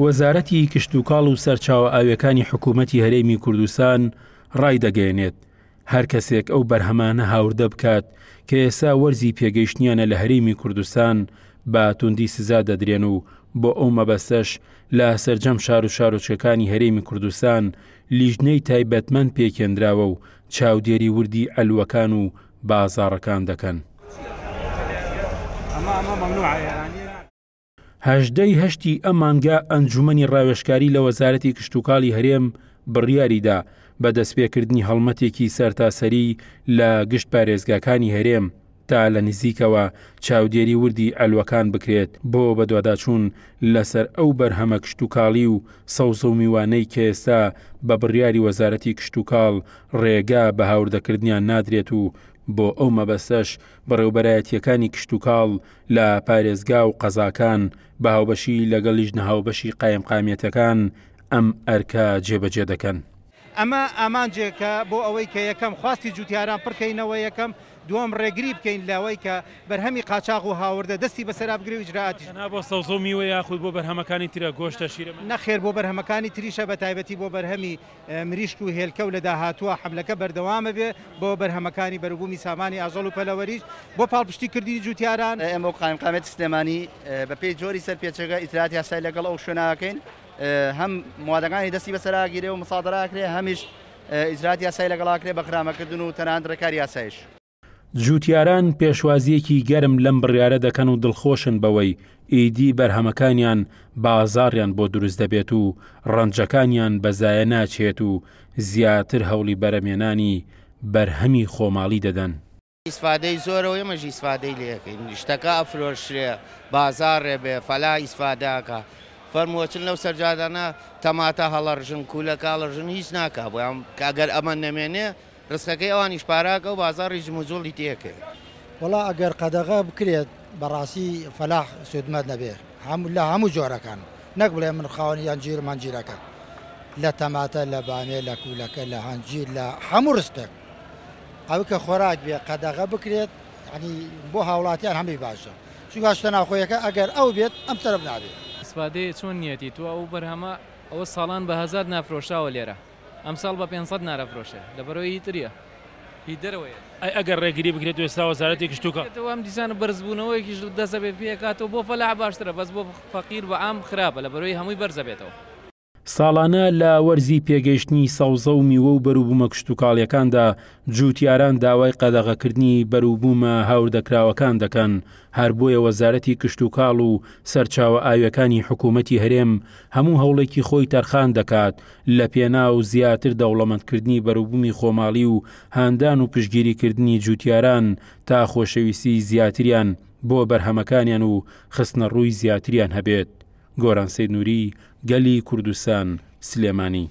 وەزارەتی کشتوکاڵ و سەرچاوە ئاوییەکانی حکوومەتی هەرێمی کوردستان ڕایدەگەیەنێت، هەر کەسێک ئەو بەرهەمانە هاوردە بکات کە ئێستا وەرزی پێگەیشتنیانە لە هەرێمی کوردستان بە توندی سزا دەدرێن و بۆ ئەو مەبەستەش لە سەرجەم شار و شارۆچکەکانی هەرێمی کوردستان لیژنەی تایبەتمەند پێکهێنراوە و چاودێری وردی عەلوەکان و بازاڕەکان دەکەن. هەژدەی هەشتی ئەم مانگە ئەنجومەنی ڕاوێژکاری لە وەزارەتی کشتوکاڵی هەرێم بڕیاریدا بە دەستپێکردنی هەڵمەتێکی سەرتاسەری لە گشت پارێزگاکانی هەرێم تا لە نزیکەوە چاودێری وردی عەلوەکان بکرێت بۆ بەدواداچوون لەسەر ئەو بەرهەمە کشتوکاڵی و سەوزە و میوانەی کە ئێستا بە بڕیاری وەزارەتی کشتوکاڵ ڕێگا بە هاوردەکردنیان نادرێت و بۆ ئەو مەبەستەش بەڕێوبەرایەتییەکانی کشتوکاڵ لە پارێزگا و قەزاکان بە هاوبەشی لەگەڵ لیژنە هاوبەشی قایمقامیەتەکان ئەم ئەرکە جێبەجێ دەکەن. ئەمە ئامانجێکە بۆ ئەوەی کە یەکەم خواستی جوتیاران پڕکەینەوە یەکەم، دووەم ڕێگری بکەین لەوەی کە بەرهەمی قاچاغ و هاوردە دەستی بەسەرا بگرێ و ئیجرائاتیش. تەنها بۆ سەوزە و میوە یاخود بۆ بەرهەمەکانی ترە، گۆشتە، شیرەمەنی؟ نەخێر بۆ بەرهەمەکانی تریشە بەتایبەتی بۆ بەرهەمی مریشک و هێلکە و لە داهاتووە حەملەکە بەردەوامە بێ بۆ بەرهەمەکانی بەروبوومی سامانی ئاژەڵ و پەلەوەریش بۆ پاڵپشتی کردنی جووتیاران. ئێمە وەک قایمقامیەتی سلێمانی بەپێی جۆری سەرپێچەکە ئیجرائاتی یاسایی لەگەڵ ئەو شوێنە ئەکەین هەم موادەکانی دەستی بەسەرا ئەگیرێ و مسادەرە ئەکرێ هەمیش ئیجرائاتی یاسایی لەگەڵ ئەکرێ بە غرامەکردن و تەنانەت ڕێکاری یاسایش. جووتیاران پێشوازییەکی گەرم لەم بڕیارە دەکەن و دڵخۆشن بەوەی ئیدی بەرهەمەکانیان بازاڕیان بۆ دروست دەبێت و ڕەنجەکانیان بە زایە ناچێت و زیاتر هەوڵی بەرەمێنانی بەرهەمی خۆماڵی دەدەن. ئیسفادەی زۆرە و ئێمەش ئیسفادەی لێ ئەکەین شتەکە ئەفرۆشرێ بازاڕێ بێ فەلا ئیسفادە ئەکا فەرموو ئەچن لەو سەرجادانە تەماتە هەڵەڕژن کولەکە هەڵەڕژن هیچ ناکا بۆیان کە ئەگەر ئەمە نەمێنێ ڕزقەکەی ئەوانیش پاراکە و بازاڕیش جموجوڵی تێکەوێ. وەڵا ئەگەر قەدەغە بکرێت بەڕاستی فەلاح سوودمەند نەبێ هەموو لە هەموو جۆرەکان نەک بڵێ من خاوەنی هەنجیرم هەنجیرەکە لە تەماتە لە بامێ لە کوولەکە لە هەنجیر لە هەموو ڕستێک ئەوی کە خۆراک بێ قەدەغە بکرێت ینی بۆ هاوڵاتیان هەمووی باشە چونکە شتە ناوخۆیەکە ئەگەر ئەو بێت ئەم سەرف نابێت. ئیسفادەیە چۆن نیەتی تۆ ئەو بەرهەمە ئەوە ساڵان بە هەزات نافرۆشاوە لێرە ئەمساڵ بە 500 نارەفرۆشێ لەبەرئەوەی هی تریە هی دەرەوەیە. ئەی ئەگەر ڕێگری بکرێت و ئێستا وەزارەتی کشتوکاڵ. ئەم دیسان بەرزبوونەوەیەکیش دەست ئەبێت پێکاتەوە بۆ فەلاح باشترە بەس بۆ فەقیر بە عام خراپە لەبەرئەوەی هەمووی بەرزەبێتەوە. ساڵانە لە وەرزی پێگەیشتنی سەوزە و میوە و بەروبوومە کشتوکاڵییەکاندا جووتیاران داوای قەدەغەکردنی بەروبوومە هاوردەکراوەکان دەکەن، هەر بۆیە وەزارەتی کشتوکاڵ و سەرچاوە ئاوییەکانی حکوومەتی هەرێم هەموو هەوڵێکی خۆی تەرخان دەکات لە پێناو زیاتر دەوڵەمەندکردنی بەروبوومی خۆماڵی و هاندان و پشتگیریکردنی جووتیاران تا خۆشەویستیی زیاتریان بۆ بەرهەمەکانیان و خستنەڕووی زیاتریان هەبێت. گۆران سەید نوری، گەلی کوردستان، سلێمانی.